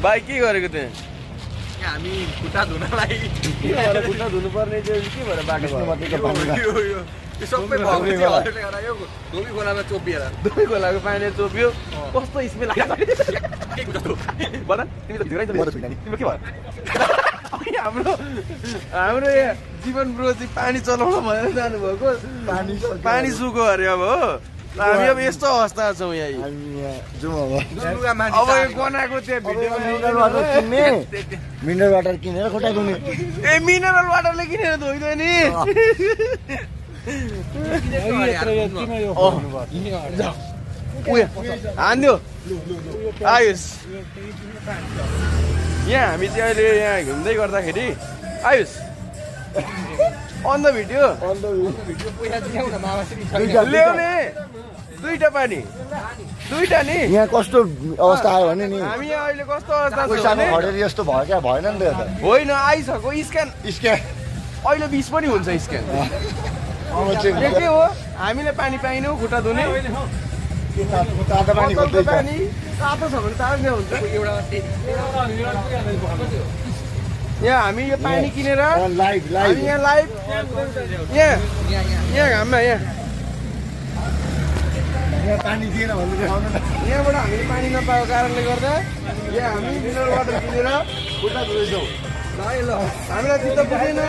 भाइ के गरेको त्यहाँ हामी खुट्टा धुनलाई खुट्टा धुनुपर्ने चाहिँ के भएर बाटो सबै धोबी खोलामा चोपिएर धोबी खोलाको पानी चोपियो कस्तो स्मेल भन तिमी त धेरै तिम्रो के भयो हाम्रो यहाँ जीवन ब्रो चाहिँ पानी चलाउन भनेर जानुभएको पानी सुको अरे अब हो हामी अब यस्तो अवस्था छौँ यहाँ अब गनाएको त्यहाँ मिनरल वाटर किनेर खुट्टा धुने ए मिनरल वाटरले किनेर धोइदियो नि हान्दियो आयुष यहाँ हामी चाहिँ अहिले यहाँ घुम्दै गर्दाखेरि आयुष अन द भिडियो ल्याउने दुईटा पानी दुईटा नि यहाँ कस्तो अवस्था आयो भने नि हामी यहाँ अहिले कस्तो अवस्था खडेरी जस्तो भयो क्या भएन नि त होइन आइसक्यो स्क्यान अहिले 20 पनि हुन्छ स्क्यान के हो हामीले पानी पाइनौ खुट्टा धुने तातो पानी तातो छ भने तातो हुन्छ यहाँ हामी यो पानी किनेर लाइभ यहाँ लाइभ यहाँ घाममा यहाँ पानी दिएन भन्नु यहाँबाट हामीले पानी नपाएको कारणले गर्दा यहाँ हामी मिनरल वाटर किनेर खुट्टा धुँदैछौँ ल हामीलाई चित्त बुझेन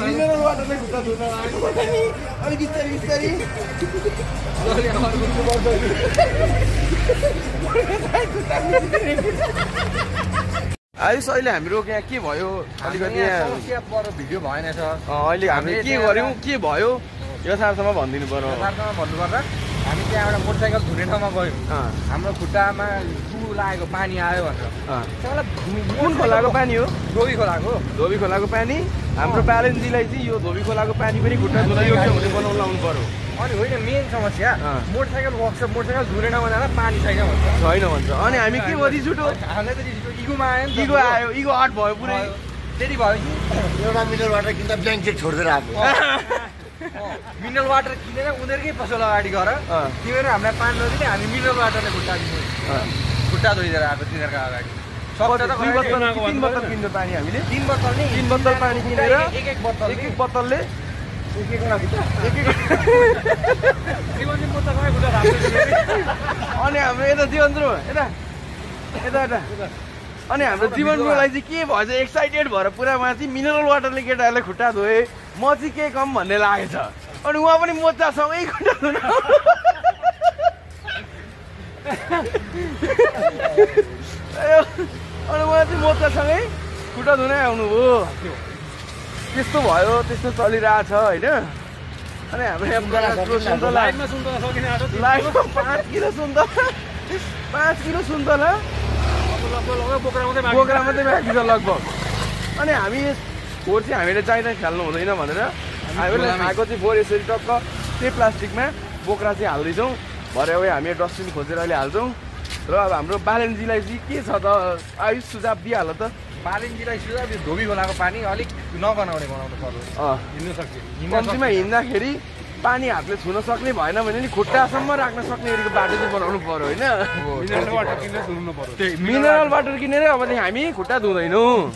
मिनरल वाटरले खुट्टा धुन अलिक बिस्तारी बिस्तारी आयुष अहिले हाम्रो यहाँ के भयो अलिकति यहाँ भिडियो भएन छ अहिले हामीले के गर्यौँ के भयो यथार्थमा भनिदिनु पर्यो भन्नुपर्दा हामी त्यहाँ एउटा मोटरसाइकल धुने ठाउँमा गयौँ हाम्रो खुट्टामा लागेको पानी आयो भनेर कुन खोलाको पानी हो धोबी खोलाको पानी हाम्रो प्यारेन्टजीलाई चाहिँ यो धोबी खोलाको पानी पनि खुट्टा धुन योग्य हुने बनाउन लाउनु पर्यो अनि होइन मेन समस्या मोटरसाइकल वर्कसप मोटरसाइकल धुने ठाउँमा जाँदा पानी छैन भन्छ अनि हामी के रिस उठ्यो हामीलाई त इगोमा आयो इगो आयो इगो हट भयो पुरै त्यति भयो कि एउटा मिनरल वाटर किन्दा ब्ल्याङ्केट छोडेर आएको मिनरल वाटर किनेर उनीहरूकै पसल अगाडि गएर तिमीहरू हामीलाई पानी नदिने हामी मिनरल वाटरले खुट्टा धोइदिएर आएको तिनीहरूको अगाडि 3 बोतल किन्नु पानी हामीले 3 बोतल नि 3 बोतल पानी किनेर एक बोतलले अनि हाम्रो यता जीवनद्रो यता अनि हाम्रो जीवनद्रोलाई चाहिँ के भएछ एक्साइटेड भएर पुरा उहाँ चाहिँ मिनरल वाटरले केटाहरूले खुट्टा धोए म चाहिँ के कम भन्ने लागेछ अनि उहाँ पनि मोजासँगै खुट्टा धुन अनि उहाँ चाहिँ मोजासँगै खुट्टा धुनै आउनुभयो त्यस्तो भयो त्यस्तो चलिरहेछ होइन अनि हाम्रो लाइफमा 5 किलो सुन्तला बोक्रा मात्रै बाँकी छ लगभग अनि हामी फोहोर चाहिँ हामीले चाहिँदा खेल्नु हुँदैन भनेर हामीले खाएको चाहिँ फोहोर यसरी टक्क त्यही प्लास्टिकमा बोक्रा चाहिँ हाल्दैछौँ भरे अब हामी डस्टबिन खोजेर अहिले हाल्छौँ र अब हाम्रो बालेन्जीलाई चाहिँ के छ त आयुष सुझाव दिइहाल त बालेन्जीलाई सुझाव धोबी खोलाको पानी अलिक नगनाउने बनाउनु पर्यो हिँड्नु सक्छ कम्तीमा हिँड्दाखेरि पानी हातले छुन सक्ने भएन भने नि खुट्टासम्म राख्न सक्ने गरीको बाटो चाहिँ बनाउनु पर्यो होइन मिनरल वाटर किनेर धुनु पर्यो मिनरल वाटर किनेर अब हामी खुट्टा धुँदैनौँ